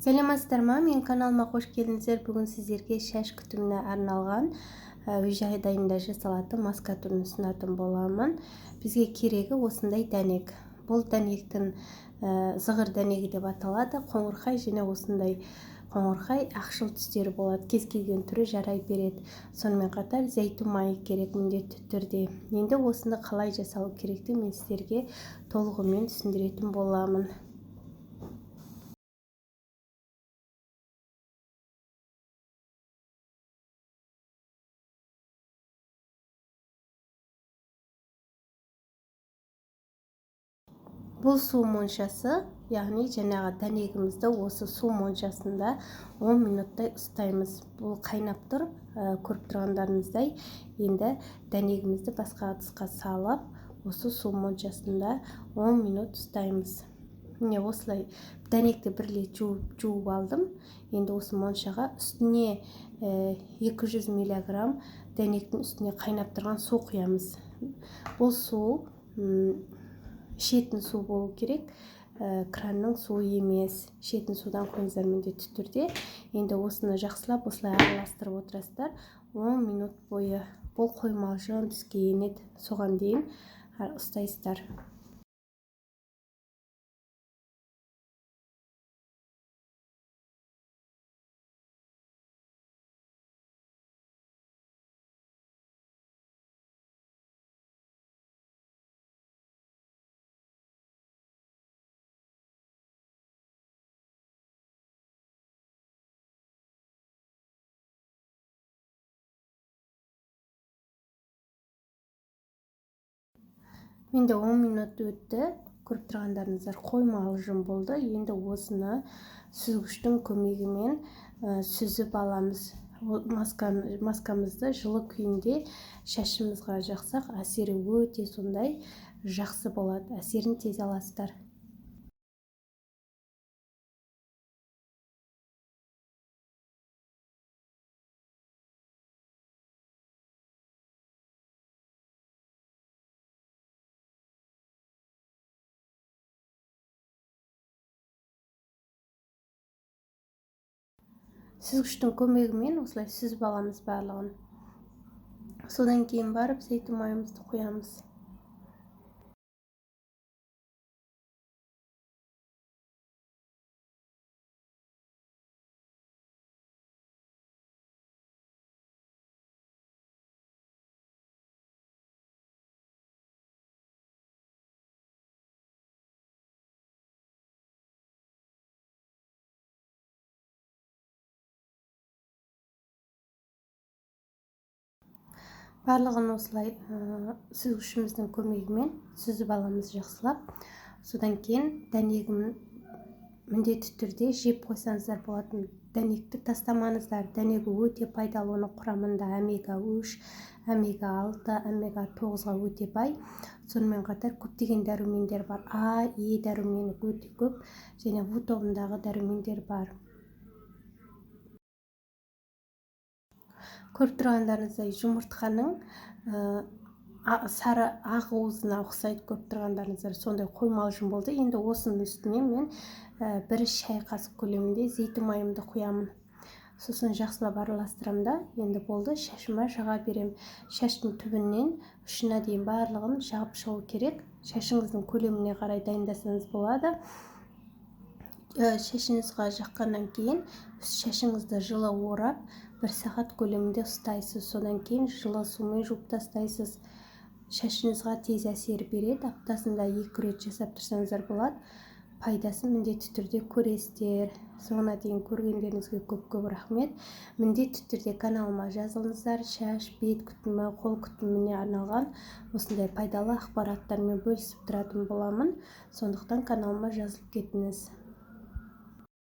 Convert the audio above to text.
Сәлеметсіздер ма? Менің каналыма қош келдіңіздер. Бүгін сіздерге шаш күтіміне арналған үй жағдайында жасалатын маска түрін ұсынатын боламын. Бізге керегі осындай дәнек. Бұл дәнектің зығыр дәнегі деп аталады. Қоңырқай және осындай қоңырқай ақшыл түстері болады. Кез келген түрі жарай береді. Сонымен қатар зәйтүн майы керек міндетті түрде. Енді осыны қалай жасалу керектігін мен сіздерге толығымен түсіндіретін боламын. Бұл су моншасы, яғни жаңағы дәнегімізді осы су моншасында 10 минуттай ұстаймыз. Бұл қайнап тұр, көріп тұрғандарыңыздай. Енді дәнегімізді басқа ыдысқа салып, осы су моншасында 10 минут ұстаймыз. Міне осылай дәнекті бір рет жуып алдым. Енді осы моншаға үстіне 200 миллиграмм дәнектің үстіне қайнап тұрған су құямыз. Бұл су ішетін су болу керек, кранның суы емес. Ішетін судан құйыңыздар міндетті түрде. Енді осыны жақсылап осылай араластырып отырасыздар 10 минут бойы. Бұл қоймалжың түске енеді, соған дейін ұстайсыздар. Менде 10 минут өтті. Көріп тұрғандарыңыздар қоймалжың болды. Енді осыны сүзгіштің көмегімен сүзіп аламыз. Маскамызды жылы күйінде шашымызға жақсақ, әсері өте сондай жақсы болады. Әсерін тез аласыздар. Сүзгіштің көмегімен осылай сүзіп аламыз барлығын. Содан кейін барып зәйтүн майымызды құямыз. Барлығын осылай сүзгішіміздің көмегімен сүзіп аламыз жақсылап. Содан кейін дәнегін міндетті түрде жеп қойсаңыздар болатын. Дәнекті тастамаңыздар. Дәнегі өте пайдалы, оның құрамында омега 3, омега 6, омега 9-ға өте бай. Сонымен қатар көптеген дәрумендер бар. А, Е дәрумені өте көп және В тобындағы дәрумендер бар. Көріп тұрғандарыңыздай жұмыртқаның сары ақ уызына ұқсайды, көріп тұрғандарыңыздар сондай қоймалжың болды. Енді осының үстіне мен бір шай қасық көлемінде зәйтүн майымды құямын. Сосын жақсылап араластырамын да, енді болды, шашыма жаға берем. Шаштың түбінен ұшына дейін барлығын жағып шығу керек. Шашыңыздың көлеміне қарай дайындасаңыз болады. Шашыңызға жаққаннан кейін шашыңызды жылы орап, бір сағат көлемінде ұстайсыз. Содан кейін жылы сумен жуып тастайсыз. Шашыңызға тез әсер береді. Аптасында 2 рет жасап тұрсаңыздар болады. Пайдасын міндетті түрде көресіздер. Соңына дейін көргендеріңізге көп-көп рахмет. Міндетті түрде каналыма жазылыңыздар. Шаш, бет күтімі, қол күтіміне арналған осындай пайдалы ақпараттармен бөлісіп тұратын боламын. Сондықтан каналыма жазылып кетіңіз.